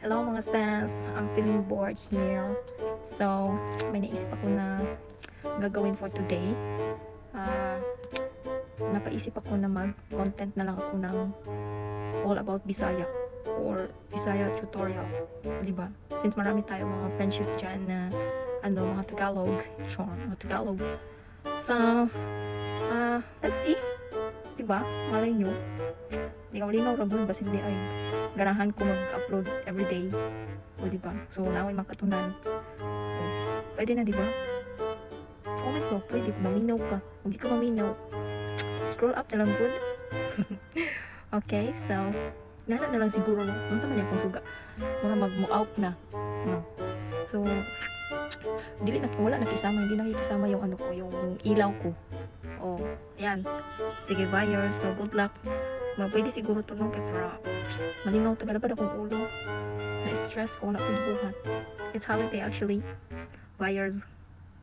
Hello, mga sis, I'm feeling bored here. So, may naisip ako na gagawin for today. Napaisip ako na mag-content na lang ako ng all about Bisaya or Bisaya tutorial. Di ba? Since marami tayo mga friendship dyan na ano, mga Tagalog, char, mga Tagalog. So, let's see. Di ba? Malay nyo. Lingaw-lingaw ra gud, basin diay ganahan ko mag-upload everyday. O, di ba? So, naa may makatunan. O, pwede na, di ba? Comment mo, pwede kung maminaw ka. Kung di ka maminaw, scroll up na lang gud. Okay, so, nana na lang siguro, no? Unsa man akong suga? Mga mag-out na. No? So, dili na, wala nakisama, hindi nakikisama yung ano ko, yung ilaw ko. Oh, ayan. Sige, buyers. So, good luck. Ma, pwede siguro to, no, kay para malingaw tagalabad akong ulo. Na-stress ko, wala akong buhat. It's holiday actually. Buyers.